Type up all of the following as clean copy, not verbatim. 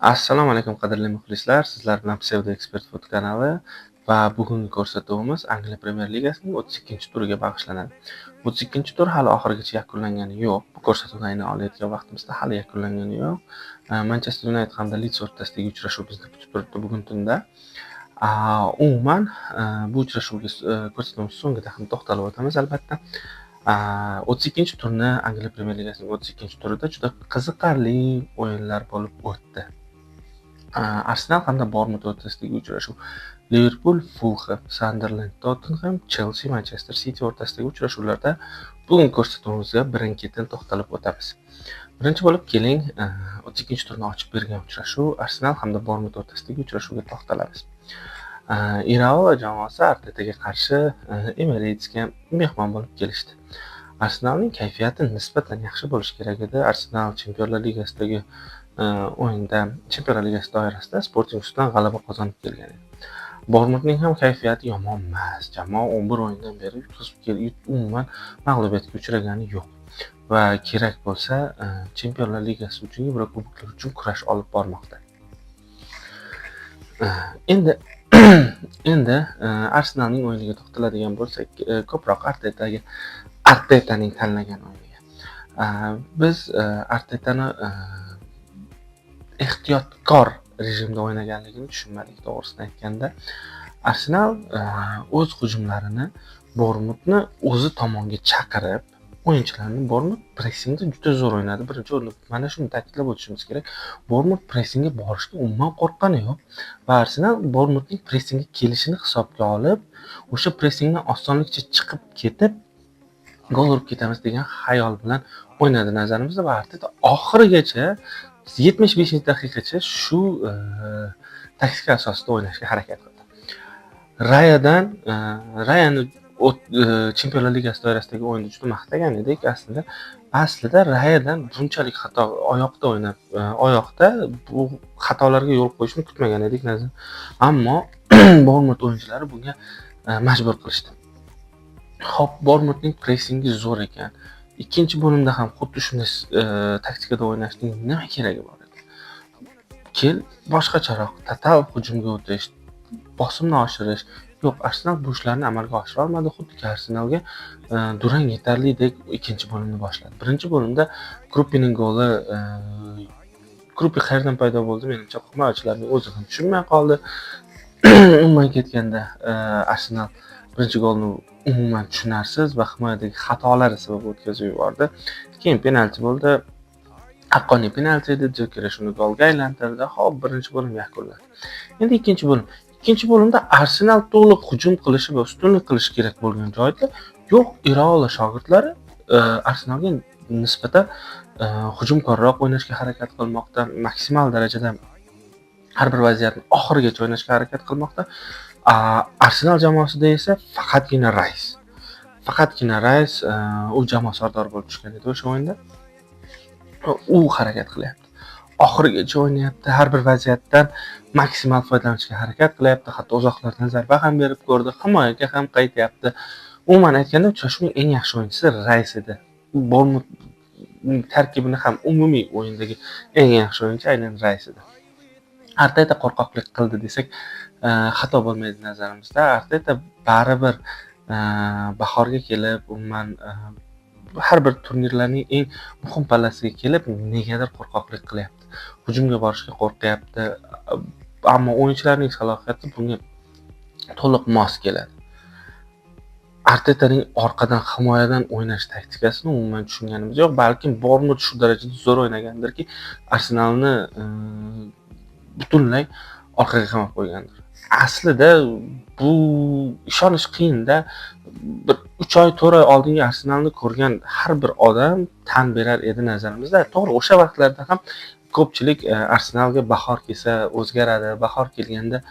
Assalomu alaykum, qadrli muxlislar. Sizlar bilan Psevdo Ekspert Food kanali va bugungi ko'rsatuvimiz Angliya Premyer Ligasining 32-turiga bag'ishlanadi. 32-tur hali oxirigacha yakunlangani yo'q. Bu ko'rsatuvni aynan olayotgan vaqtimizda hali yakunlangani yo'q. Manchester United hamda Leeds o'rtasidagi uchrashuv bizni kutib turibdi bugun tunda. Umuman, bu uchrashuvga ko'rsatuvimiz so'ngida ham to'xtalib o'tamiz, albatta. 32-turni, Angliya Premyer Ligasining 32-turida juda qiziqarli o'yinlar bo'lib o'tdi. Arsenal hamda Bornmut o'rtasidagi uchrashuv, Liverpul, Fulham, Sunderland, Tottenham, Chelsea, Manchester City o'rtasidagi uchrashuvlarda bugun ko'rsatuvimizga birin-ketin to'xtalib o'tamiz. Birinchi bo'lib keling, 32-turni ochib bergan uchrashuv, Arsenal hamda Bornmut o'rtasidagi uchrashuvga to'xtalamiz. Iraola jamoasi Artetaga qarshi Emiratesga mehmon bo'lib kelishdi. Arsenalning kayfiyati nisbatan yaxshi bo'lishi kerak edi. Arsenal Chempionlar Ligasidagi o'yinda, Chempionlar Ligasi doirasida Sporting ustidan g'alaba qozonib kelgan edi. Bornmutning ham kayfiyati yomon emas. Jamoa 11 o'yindan beri yutqazib, umuman mag'lubiyatga uchragani yo'q va kerak bo'lsa, Chempionlar Ligasi uchun, Yevrokuboklari uchun kurash olib bormoqda. Endi Arsenalning o'yiniga to'xtaladigan bo'lsak, ko'proq Artetaning tanlagan o'yiniga. Biz Artetani ehtiyotkor rejimda o'ynaganligini tushunmadik, to'g'risini aytganda. Arsenal o'z hujumlarini Bornmutni o'zi tomonga chaqirib, o'yinchilarni. Bornmut pressingda juda zo'r o'ynadi. Birinchi o'rinda mana shuni ta'kidlab o'tishimiz kerak. Bornmut pressingga borishga umuman qo'rqqani yo'q va Arsenal Bornmutning pressingga kelishini hisobga olib, o'sha pressingdan osonlikcha chiqib ketib, gol urib ketamiz degan xayol bilan o'ynadi nazarimizda va Arteta oxirigacha, 75-daqiqacha shu taktika asosida o'ynashga harakat qildi. Rayani Chempionlar Ligasi doirasidagi o'yinda juda maqtagan edik aslida. Aslida Rayadan bunchalik xato, oyoqda o'ynab, oyoqda bu xatolarga yo'l qo'yishini kutmagan edik. Ammo Bornmut o'yinchilari bunga majbur qilishdi. Xo'p, Bornmutning pressingi zo'r ekan. Ikkinchi bo'limda ham xuddi shunday taktikada o'ynashning nima keragi bor edi? Kel, boshqacharoq, total hujumga o'tish, bosimni oshirish. Yo'q, Arsenal bu ishlarni amalga oshira olmadi. Xuddiki Arsenalga durang yetarlidek ikkinchi bo'limni boshladi. Birinchi bo'limda Kruppining goli, Kruppi qayerdan paydo bo'ldi, menimcha, himoyachilarning o'zi ham tushunmay qoldi. Umuman ketganda, Arsenal birinchi golni umuman tushunarsiz va himoyadagi xatolari sabab o'tkazib yubordi. Keyin penalti bo'ldi. Haqqoniy penalti edi. Gyökeres uni golga aylantirdi. Xo'p, birinchi bo'lim yakunlandi. Endi ikkinchi bo'lim. Ikkinchi bo'limda Arsenal to'liq hujum qilishi va ustunlik qilishi kerak bo'lgan joyda yo'q, Iraola shogirdlari Arsenalga nisbatan hujumkorroq o'ynashga harakat qilmoqda. Maksimal darajada har bir vaziyatni oxirigacha o'ynashga harakat qilmoqda. Arsenal jamoasida esa faqatgina Rice. Faqatgina Rice, u jamoa sardori bo'lib tushgan edi o'sha o'yinda. U harakat qilyapti. Oxirigacha o'ynayapti. Har bir vaziyatdan maksimal foydalanishga harakat qilyapti. Hatto uzoqlardan zarba ham berib ko'rdi. Himoyaga ham qaytyapti. Umuman aytganda, uchrashuvning eng yaxshi o'yinchisi Rice edi. Bornmut tarkibini ham umumiy o'yindagi eng yaxshi o'yinchi aynan Rice edi. Arteta qo'rqoqlik qildi desak, xato bo'lmaydi nazarimizda. Arteta baribir bahorga kelib, umuman har bir turnirlarning eng muhim pallasiga kelib, negadir qo'rqoqlik qilyapti. Hujumga borishga qo'rqyapti. Ammo o'yinchilarning salohiyati bunga to'liq mos keladi. Artetaning orqadan, himoyadan o'ynash taktikasini umuman tushunganimiz yo'q. Balkim Bornmut shu darajada zo'r o'ynagandirki, Arsenalni butunlay orqaga qamab qo'ygandir. Aslida bu ishonish qiyinda. Bir 3 oy, 4 oy oldingi Arsenalni ko'rgan har bir odam tan berar edi nazarimizda. To'g'ri, o'sha vaqtlarda ham ko'pchilik Arsenalga bahor kelsa o'zgaradi, bahor kelganda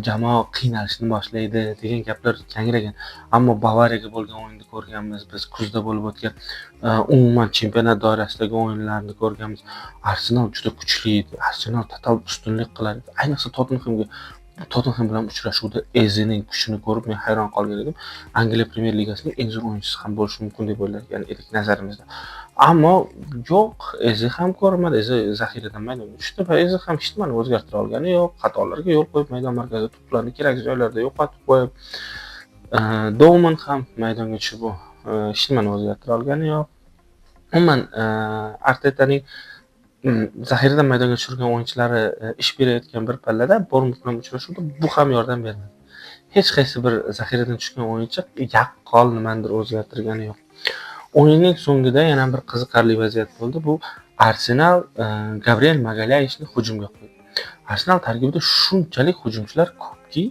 jamoa qiynalishni boshlaydi degan gaplar yangragan. Ammo Bavariyaga bo'lgan o'yinni ko'rganmiz, biz kuzda bo'lib o'tgan umuman chempionat doirasidagi o'yinlarni ko'rganmiz. Arsenal juda kuchli edi. Arsenal total ustunlik qilar edi. Ayniqsa Tottenhamga Tottenham bilan uchrashuvda Ezening kuchini ko'rib men hayron qolgan edim. Angliya Premyer Ligasining eng zo'r o'yinchisi ham bo'lishi mumkin deb o'ylagan edik nazarimizda. Ammo yo'q, Eze ham ko'rinmadi. Eze zaxiradan maydonga tushdi va Eze ham hech nimani o'zgartira olgani yo'q. Xatolarga yo'l qo'yib, maydon markazida to'plarni kerak joylarda yo'qotib qo'yib, Douman ham maydonga tushib, hech nimani o'zgartira olgani yo'q. Umuman, Artetaning zaxiradan maydonga tushirgan o'yinchilari ish berayotgan bir pallada Bournemouth bilan uchrashuvda bu ham yordam bermadi. Hech qaysi bir zaxiradan tushgan o'yinchi yaqqol nimanidir o'zgartirgani yo'q. O'yinning so'ngida yana bir qiziqarli vaziyat bo'ldi. Bu Arsenal Gabriel Magalhaesni hujumga qo'ydi. Arsenal tarkibida shunchalik hujumchilar ko'pki,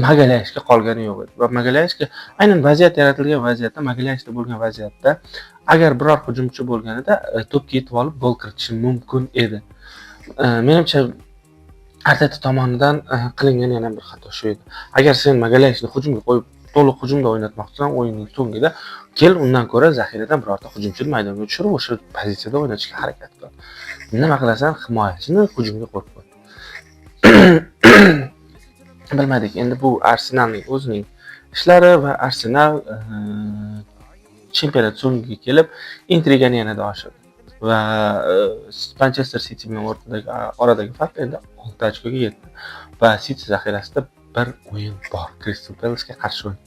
Magalhaesga qolgani yo'q edi. Va Magalhaesga aynan vaziyat yaratilgan vaziyatda, Magalhaesda bo'lgan vaziyatda agar biror hujumchi bo'lganida to'pga yetib olib gol kiritishi mumkin edi. Menimcha, Arteta tomonidan qilingan yana bir xato shu edi. Agar sen Magalhaesni hujumga qo'yib, to'liq hujumda o'ynatmoqchisan o'yinning so'ngida, kel, undan ko'ra zaxiradan birorta hujumchini maydonga tushirib, o'sha pozitsiyada o'ynatishga harakat qil. Nima qilasan? Himoyachini hujumga qo'yib qo'y. Bilmadik. Endi bu Arsenalning o'zining ishlari va Arsenal chempionat so'ngiga kelib intrigani yanada oshirdi. Va Manchester City bilan o'rtadagi oradagi farq endi 6 ochkoga yetdi. Va City zaxirasida bir o'yin bor. Crystal Palace'ga qarshi o'yin.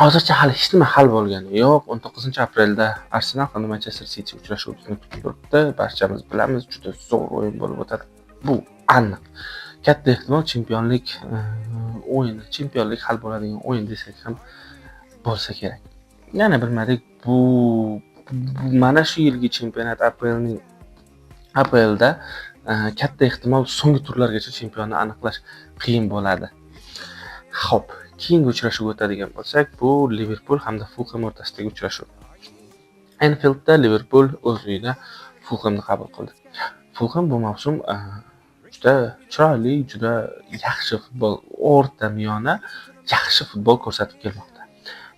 Hozircha hali hech nima hal bo'lgani yo'q. 19-aprelda Arsenal hamda Manchester City uchrashuvi bizni kutib turibdi. Barchamiz bilamiz, juda zo'r o'yin bo'lib o'tadi. Bu aniq. Katta ehtimol chempionlik o'yini, chempionlik hal bo'ladigan o'yin desak ham bo'lsa kerak. Yana bilmadik, bu mana shu yilgi chempionat APLda katta ehtimol so'nggi turlargacha chempionni aniqlash qiyin bo'ladi. Xo'p, keyingi uchrashuvga o'tadigan bo'lsak, bu Liverpul hamda Fulham o'rtasidagi uchrashuv. Enfieldda Liverpul o'z uyida Fulhamni qabul qildi. Fulham bu mavsum juda chiroyli, juda yaxshi futbol, o'rta miyona yaxshi futbol ko'rsatib kelmoqda.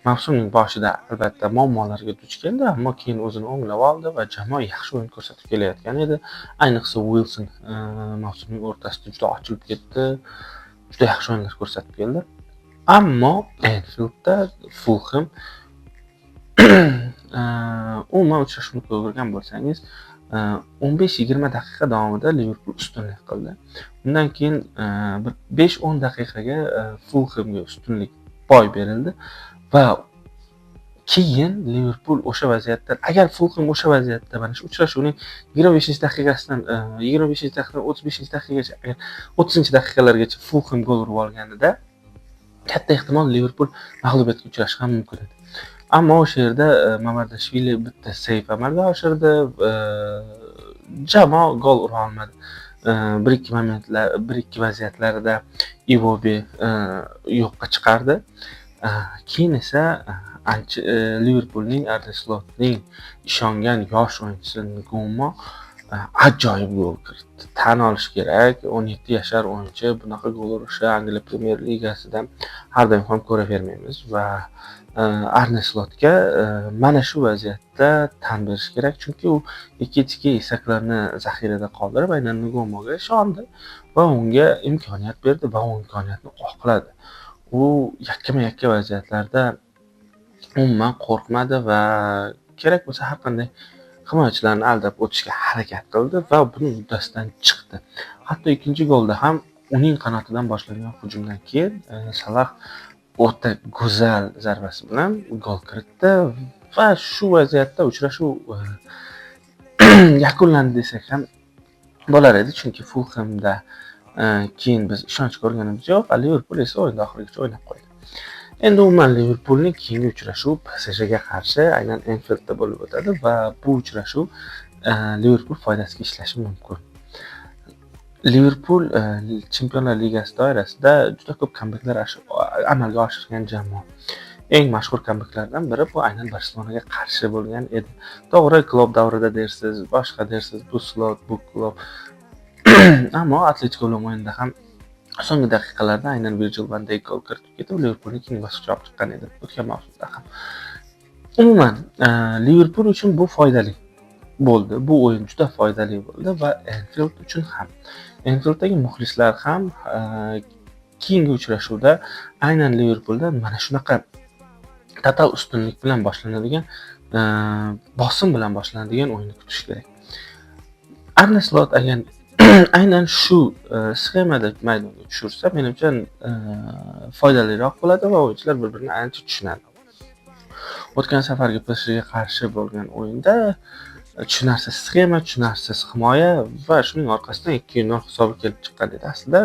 Mavsumning boshida albatta muammolarga duch keldi, ammo keyin o'zini o'nglab oldi va jamoa yaxshi o'yin ko'rsatib kelayotgan edi. Ayniqsa Wilson mavsumning o'rtasida juda ochilib ketdi, juda yaxshi o'yinlar ko'rsatib keldi. Ammo Enfieldda Fulham umuman uchrashuvni ko'rgan bo'lsangiz, 15-20 daqiqa davomida Liverpul ustunlik qildi. Undan keyin bir 5-10 daqiqaga Fulhamga ustunlik boy berildi va keyin Liverpul o'sha vaziyatda, agar Fulham o'sha vaziyatda mana shu uchrashuvning 25-daqiqasidan, 25-daqiqadan 35-daqiqagacha, agar 30-daqiqalargacha Fulham gol urib olganida, katta ehtimol Liverpul mag'lubiyatga uchrashi ham mumkin edi. Ammo o'sha yerda Mamardashvili bitta seyv amalga oshirdi. Jamoa gol ura olmadi. Bir ikki momentlar, bir ikki vaziyatlarida Iwobi yo'qqa chiqardi. Keyin esa ancha Liverpulning Arne Slotning ishongan yosh o'yinchisi Ngumo ajoyib gol kiritdi. Tan olish kerak, 17 yashar o'yinchi bunaqa gol urishi Angliya Premyer Ligasidan har doim ham ko'ravermaymiz va Arne Slotga mana shu vaziyatda tan berish kerak, chunki u Ekitike, Isaklarni zaxirada qoldirib, aynan Ngumoga ishondi va unga imkoniyat berdi va u imkoniyatni oqladi. U yakkama-yakka vaziyatlarda umuman qo'rqmadi va kerak bo'lsa har qanday himoyachilarni aldab o'tishga harakat qildi va buni uddasidan chiqdi. Hatto ikkinchi golda ham uning qanotidan boshlangan hujumdan keyin Salah o'ta go'zal zarbasi bilan gol kiritdi va shu vaziyatda uchrashuv yakunlandi desak ham bo'lar edi, chunki Fulhamda keyin biz ishonch ko'rganimiz yo'q, Liverpul esa o'yinda oxirigacha o'ynab qo'ydi. Endi umuman Liverpulning keyingi uchrashuvi PSJga qarshi aynan Enfieldda bo'lib o'tadi va bu uchrashuv Liverpul foydasiga ishlashi mumkin. Liverpul Chempionlar Ligasi doirasida juda ko'p kambeklar amalga oshirgan jamoa. Eng mashhur kambeklardan biri bu aynan Barselonaga qarshi bo'lgan edi. To'g'ri, Klopp davrida dersiz, boshqa dersiz, bu Slot, bu Klopp. Ammo Atletico bilan o'yinda ham so'nggi daqiqalarda aynan Virgil van Dayk gol kiritib ketib, Liverpulni keyingi bosqichga olib chiqqan edi o'tgan mavsumda ham. Umuman, Liverpul uchun bu foydali. Bo'ldi. Bu o'yin juda foydali bo'ldi va Enfield uchun ham. Enfieldagi muxlislar ham keyingi uchrashuvda aynan Liverpuldan mana shunaqa total ustunlik bilan boshlanadigan, bosim bilan boshlanadigan o'yinni kutish kerak. Arne Slot agar aynan shu sxemada maydonga tushirsa, menimcha, foydaliroq bo'ladi va o'yinchilar bir-birini ancha tushunadi. O'tgan safargi PSJga qarshi bo'lgan o'yinda tushunarsiz sxema, tushunarsiz himoya va shuning orqasidan 2-0 hisobi kelib chiqqan edi. Aslida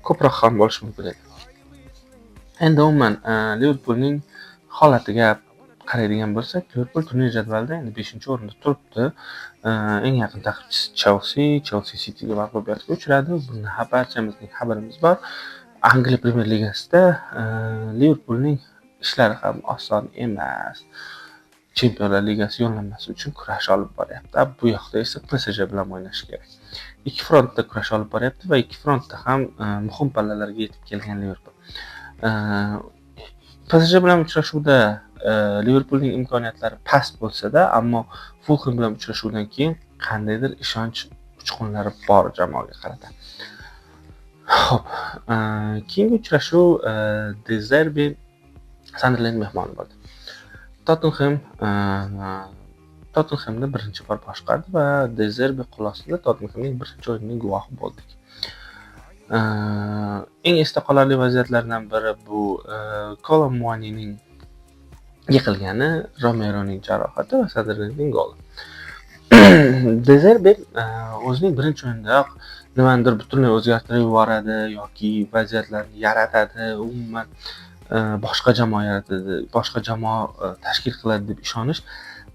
ko'proq ham bo'lishi mumkin edi. Endi umuman Liverpulning holatiga qaraydigan bo'lsak, Liverpul turnir jadvalida endi 5-o'rinda turibdi. Eng yaqin raqibchisi Chelsea, Chelsea Cityga mag'lubiyatga uchradi. Buni barchamizning xabarimiz bor. Angliya Premyer Ligasida Liverpulning ishlari ham oson emas. Chempionlar Ligasi yo'llanmasi uchun kurash olib boryapti. Bu yoqda esa PSG bilan o'ynash kerak. Ikki frontda kurash olib boryapti va ikki frontda ham muhim pallalarga yetib kelgan Liverpul. PSG bilan uchrashuvda Liverpulning imkoniyatlari past bo'lsa-da, ammo Fulham bilan uchrashuvdan keyin qandaydir ishonch uchqunlari bor jamoaga qarata. Xo'p, keyingi uchrashuv, De Zerbi Sunderland mehmoni bo'ldi. Tottenham Tottenhamni birinchi bor boshqardi va De Zerbi qo'l ostida Tottenhamning birinchi o'yinining guvohi bo'ldik. Eng esda qolarli vaziyatlardan biri bu Kolo Muanining yiqilgani, Romeroning jarohati va Sunderlandning goli. De Zerbi o'zining birinchi o'yinidayoq nimanidir butunlay o'zgartirib yuboradi yoki vaziyatlarni yaratadi, umuman boshqa jamoa yaratadi, boshqa jamoa tashkil qiladi deb ishonish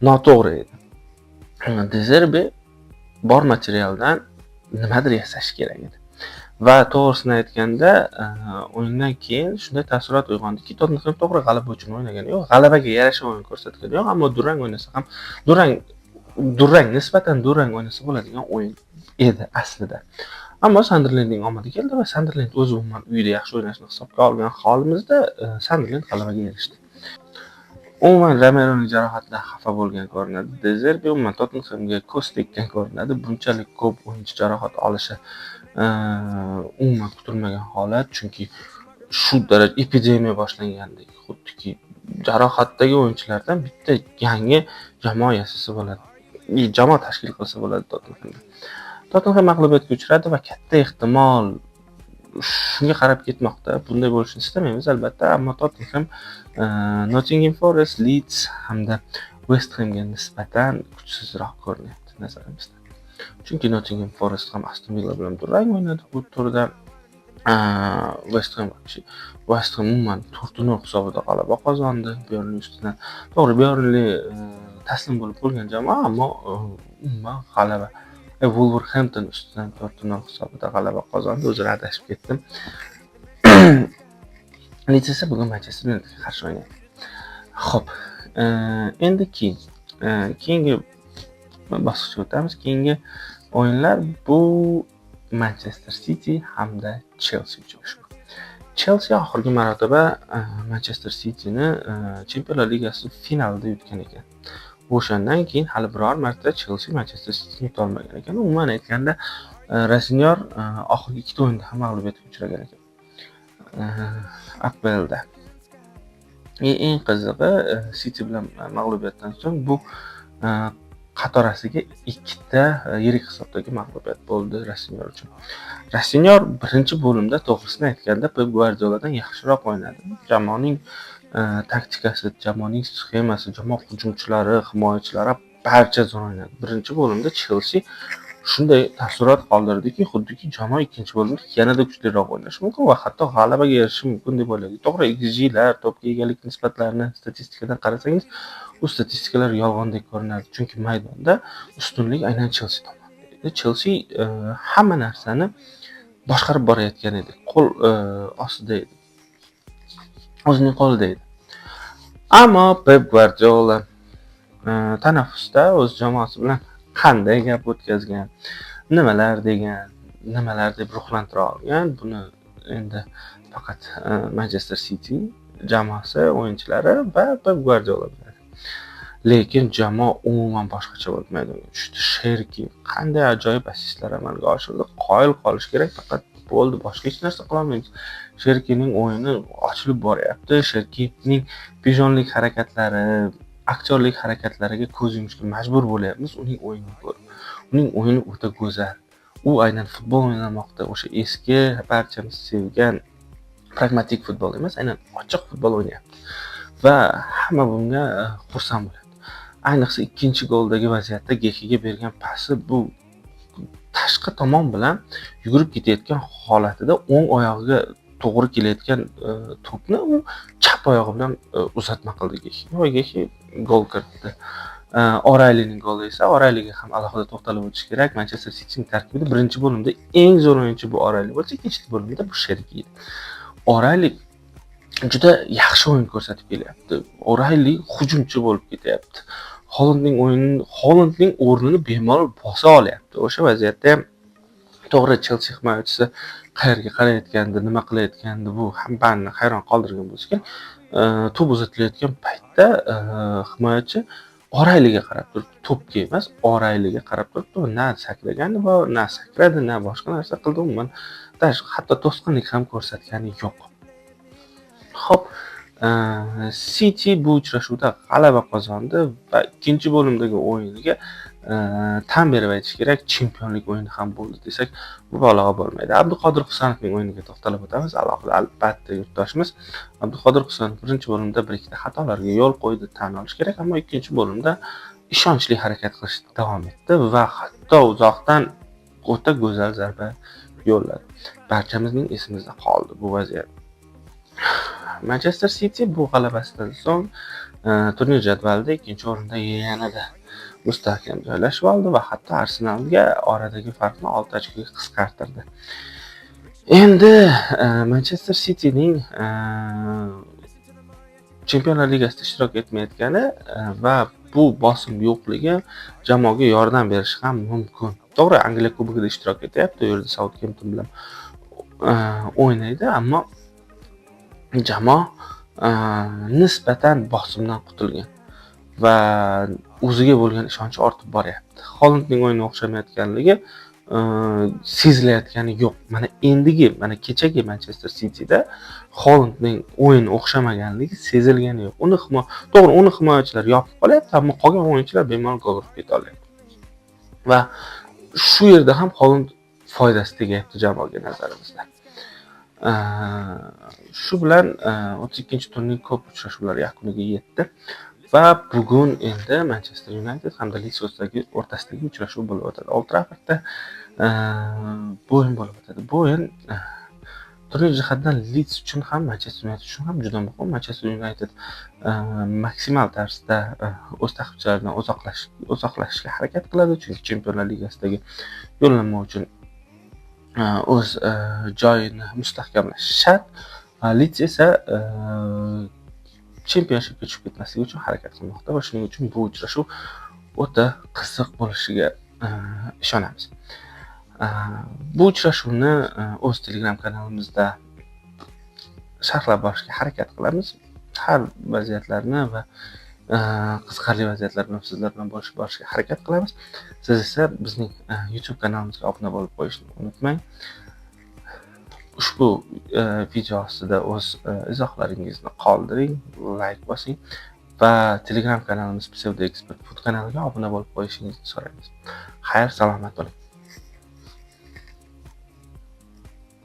noto'g'ri edi. De Zerbi bor materialdan nimadir yasashi kerak edi. Va to'g'risini aytganda, o'yindan keyin shunday taassurot uyg'ondiki, Tottenham to'g'ri g'alaba uchun o'ynagani yo'q, g'alabaga yarasha o'yin ko'rsatgani yo'q, ammo durang o'ynasa ham, durang, nisbatan durang o'ynasa bo'ladigan o'yin edi aslida. Ammo Sunderlandning omadi keldi va Sunderland o'zi umuman uyida yaxshi o'ynashini hisobga olgan holimizda Sunderland g'alabaga erishdi. Umuman Romeroning jarohatidan xafa bo'lgan ko'rinadi. De Zerbi umuman Tottenhamga ko'z tekkan ko'rinadi. Bunchalik ko'p o'yinchi jarohat olishi umuman kutilmagan holat, chunki shu daraja epidemiya boshlangandek, xuddiki jarohatdagi o'yinchilardan bitta yangi jamoa yasasa bo'ladi. Jamoa tashkil qilsa bo'ladi Tottenhamda. Tottenham mag'lubiyatga uchradi va katta ehtimol shunga qarab ketmoqda. Bunday bo'lishini istamaymiz albatta, ammo Tottenham Nottingham Forest, Leeds hamda West Hamga nisbatan kuchsizroq ko'rinyapti nazarimizda. Chunki Nottingham Forest ham Aston Villa bilan durang o'ynadi bu turda. West Ham вообще, West Ham umuman 4-0 hisobida g'alaba qozondi Burnley ustidan. To'g'ri, Burnley taslim bo'lib bo'lgan jamoa, ammo umuman g'alaba. Wolverhampton ustidan 4-0 hisobida g'alaba qozondi. Uzr, adashib ketdim. Leeds esa bugun Manchester Unitedga qarshi o'ynaydi. Xo'p, endi keyin keyingi bosqichga o'tamiz. Keyingi o'yinlar bu Manchester City hamda Chelsea uchrashuvi. Chelsea oxirgi marotaba Manchester Cityni Chempionlar Ligasi finalida yutgan ekan. O'shandan keyin hali biror marta Chelsea Manchester Cityni yuta olmagan ekan. Umuman aytganda, Rosenior oxirgi ikkita o'yinda ham mag'lubiyatga uchragan ekan. APLda. Eng qizig'i, City bilan mag'lubiyatdan so'ng bu qatorasiga ikkita yirik hisobdagi mag'lubiyat bo'ldi Rosenior uchun. Rosenior birinchi bo'limda, to'g'risini aytganda, Pep Guardioladan yaxshiroq o'ynadi. Jamoaning taktikasi, jamoaning sxemasi, jamoa hujumchilari, himoyachilari barcha zo'r o'ynadi. Birinchi bo'limda Chelsea shunday taassurot qoldirdiki, xuddiki jamoa ikkinchi bo'limda yanada kuchliroq o'ynashi mumkin va hatto g'alabaga erishishi mumkin deb o'yladik. To'g'ri, XG'lar, to'pga egalik nisbatlarini statistikadan qarasangiz, u statistikalar yolg'ondek ko'rinardi. Chunki maydonda ustunlik aynan Chelsea tomonida edi. Chelsea hamma narsani boshqarib borayotgan edi. Qo'l ostida edi. O'zining qo'lida edi. Ammo Pep Guardiola tanaffusda o'z jamoasi bilan qanday gap o'tkazgan, nimalar degan, nimalar deb ruhlantira olgan, buni endi faqat Manchester City jamoasi o'yinchilari va Pep Guardiola biladi. Lekin jamoa umuman boshqacha bo'lib maydonga tushdi. Sherki qanday ajoyib assistlar amalga oshirdi. Qoyil qolish kerak, faqat bo'ldi, boshqa hech narsa qilolmaymiz. Sherkining o'yini ochilib boryapti. Sherkining pijonlik harakatlari, aktyorlik harakatlariga ko'z yumishga majbur bo'lyapmiz uning o'yinini ko'rib. Uning o'yini o'ta go'zal. U aynan futbol o'ynamoqda. O'sha eski barchamiz sevgan pragmatik futbol emas, aynan ochiq futbol o'ynayapti. Va hamma bunga xursand bo'lyapti. Ayniqsa ikkinchi goldagi vaziyatda Gehiga bergan pasi, bu tashqi tomon bilan yugurib ketayotgan holatida o'ng oyog'iga to'g'ri kelayotgan to'pni u chap oyog'i bilan uzatma qildi Gehiga va Gehi gol kiritdi. O'Raylining goli esa, O'Rayliga ham alohida to'xtalib o'tish kerak. Manchester Cityning tarkibida birinchi bo'limda eng zo'r o'yinchi bu O'Rayli bo'lsa, ikkinchi bo'limda bu Sherki edi. O'Rayli juda yaxshi o'yin ko'rsatib kelyapti. O'Rayli hujumchi bo'lib ketyapti. Holandning o'yinini, Holandning o'rnini bemalol bosa olyapti. O'sha vaziyatda ham to'g'ri, Chelsi himoyachisi qayerga qarayotgandi, nima qilayotgandi, bu hammani hayron qoldirgan bo'lsa kerak. To'p uzatilayotgan paytda himoyachi O'Rayliga qarab turibdi, to'pga emas, O'Rayliga qarab turibdi. U na sakragani bor, na sakradi, na boshqa narsa qildi. Umuman, даже hatto to'sqinlik ham ko'rsatgani yo'q. Xo'p, City bu uchrashuvda g'alaba qozondi va ikkinchi bo'limdagi o'yiniga tan berib aytish kerak, chempionlik o'yini ham bo'ldi desak, mubolag'a bo'lmaydi. Abduqodir Husanovning o'yiniga to'xtalib o'tamiz alohida, albatta, yurtdoshimiz Abduqodir Husanov birinchi bo'limda bir ikkita xatolarga yo'l qo'ydi, tan olish kerak, ammo ikkinchi bo'limda ishonchli harakat qilishda davom etdi va hatto uzoqdan o'ta go'zal zarba yo'lladi. Barchamizning esimizda qoldi bu vaziyat. Manchester City bu g'alabasidan so'ng turnir jadvalida ikkinchi o'rinda yanada mustahkam joylashib oldi va hatto Arsenalga oradagi farqni 6 ochkoga qisqartirdi. Endi Manchester Cityning Chempionlar Ligasida ishtirok etmayotgani va bu bosim yo'qligi jamoaga yordam berishi ham mumkin. To'g'ri, Angliya Kubogida ishtirok etyapti, u yerda Soutgempton bilan o'ynaydi, ammo jamoa nisbatan bosimdan qutulgan va o'ziga bo'lgan ishonchi ortib boryapti. Holandning o'yini o'xshamayotganligi sezilayotgani yo'q. Mana endigi, mana kechagi Manchester Cityda Holandning o'yini o'xshamaganligi sezilgani yo'q. Uni to'g'ri, uni himoyachilar yopib qolyapti, ammo qolgan o'yinchilar bemalol gol urib keta olyapti. Va shu yerda ham Holand foydasi tegyapti jamoaga nazarimizda. Shu bilan 32-turning ko'p uchrashuvlari yakuniga yetdi va bugun endi Manchester United hamda Leeds o'rtasidagi uchrashuv bo'lib o'tadi. Old Traffordda bu o'yin bo'lib o'tadi. Bu o'yin turnir jihatdan Leeds uchun ham, Manchester United uchun ham juda muhim. Manchester United maksimal tarzda o'z ta'qibchilaridan uzoqlashishga harakat qiladi, chunki Chempionlar Ligasidagi yo'llanma uchun o'z joyini mustahkamlash shart. Leeds esa Championshipga tushib ketmasligi uchun harakat qilmoqda va shuning uchun bu uchrashuv o'ta qiziq bo'lishiga ishonamiz. Bu uchrashuvni o'z Telegram kanalimizda sharhlab borishga harakat qilamiz. Har vaziyatlarni va qiziqarli vaziyatlar bilan sizlar bilan bo'lishib borishga harakat qilamiz. Siz esa bizning YouTube kanalimizga obuna bo'lib qo'yishni unutmang. Ushbu video ostida o'z izohlaringizni qoldiring, layk bosing va Telegram kanalimiz Pseudo Expert Food kanaliga obuna bo'lib qo'yishingizni so'raymiz. Xayr, salomat bo'ling.